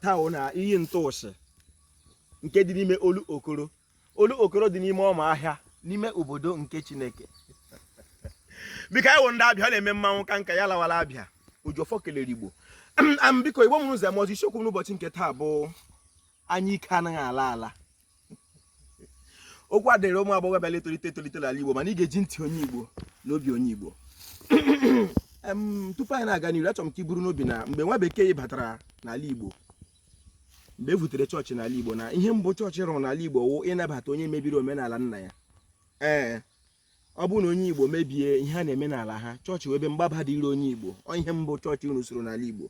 Taa wụ na iyi ntụsị nke dị n'ime olu okoro, olu okoro dị n'ime ọma ahịa n'ime obodo nke Chineke. Biko, anyị wụ ndị Abịa na-eme mmanwụ ka nka ya lawala Abịa. Ojiọfọ kelere Igbo. Biko, Igbo mụrụ ụzọ eme ọzọ, isiokwu m n'ụbọchị nke taa bụ anya ike anaghị ala ala. Okwu a dịrị ụmụ agbọghọ bịala etolite etolite n'ala Igbo, mana ị ga-eji ntị onye Igbo na obi onye Igbo. Tupu anyị na-aga n'iru, achọrọ m ka i buru n'obi na mgbe nwa bekee batara n'ala Igbo, mgbe e butere chọọchị n'ala Igbo, na ihe mbụ chọọchị rụrụ n'ala Igbo wụ ịnabata onye mebiri omenala nna ya. Ee, ọ bụrụ na onye Igbo mebie ihe a na-eme n'ala ha, chọọchị wụ ebe mgbaba dịrị onye Igbo. Ọ ihe mbụ chọọchị rụsoro n'ala Igbo.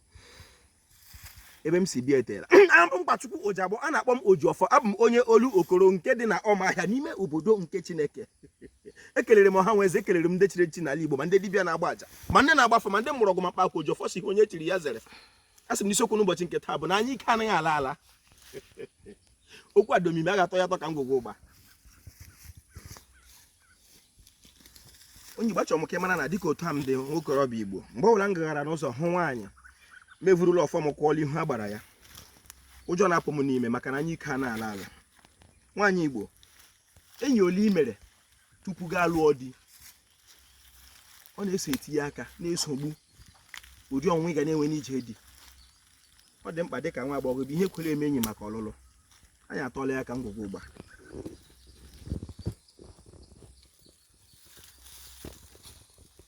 Ebe m si bịa etela. Abụ m Mkpachukwu Ojiagbọ, a na-akpọ m Ojiọfọ. Abụ m onye olu okoro nke dị na ọmahịa n'ime obodo nke Chineke. Ekelere m ọha nwe eze, ekelere m ndị chiri echichi n'ala Igbo, ma ndị dibịa na-agba aja, ma ndị na-agba afa, ma ndị mgbọrọgwụ, ma mkpa akwụkwọ. Ojiọfọ si onye chiri ya zere. A sị m n'isiokwu n'ụbọchị nke taa bụ na anya ike anaghị ala ala. Okwu a dị omimi, a ga-atọ ya atọ ka ngwugwu ụgba. Onye Igbo, achọrọ m ka ị mara na dịka otu a m dị nwokorobịa Igbo, mgbe ọbụla m gaghara n'ụzọ hụ nwaanyị mevurula ọfọ m kwụọla ihu a gbara ya, ụjọ na-apụ m n'ime, maka na anya ike a na-ala ala. Nwaanyị Igbo, enyi ole i mere tupu gaa lụọ di, ọ na-eso etinye aka na-esogbu ụdị ọnwụ ị ga na-enwe n'ije di. Ọ dị mkpa dịka nwa agbọghọ bụ ihe kwere eme enyi maka ọlụlụ. Anyị atọla ya ka ngwugwu ụgba.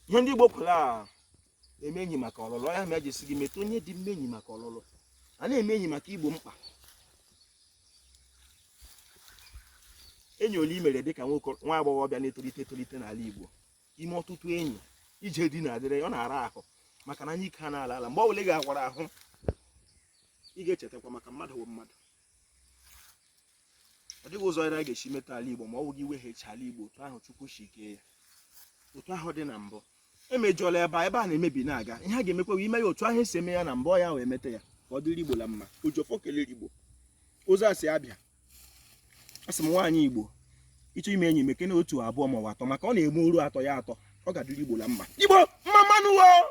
Ihe ndị Igbo kwere a eme enyi maka ọlụlụ, ya mere ji sị gị meta onye dị mma enyi maka ọlụlụ. A na-eme enyi maka igbo mkpa. Enyi ole i mere dịka nwa agbọghọbịa na-etolite etolite n'ala Igbo, ime ọtụtụ enyi, ije di na-adịrị ọ na-ara ahụ, maka na anya ike a na-ala ala. Mgbe ọ bụla ị ga-akwara ahụ, ị ga-echetakwa maka mmadụ bụ mmadụ. Ọ dịghị ụzọ anyị ga-esi meta ala Igbo ma ọ bụghị iweghachi ala Igbo otu ahụ Chukwu si kee ya, otu ahụ dị na mbụ. Emejọla ebe a, ebe a na-emebi na-aga. Ihe a ga-emekwa ime ya otu ahụ esi eme ya na mbụ, ya wee meta ya ka ọ dịrị Igbo la mma. Ojiọfọ kelere Igbo ụzọ a si abịa. Asị m nwaanyị Igbo, ịchọ ime enyi, mekene otu, abụọ ma ọ bụ atọ, maka ọ na-eme oru atọ ya atọ. Ọ ga-adịrị Igbo la mma. Igbo mma mma nụ o.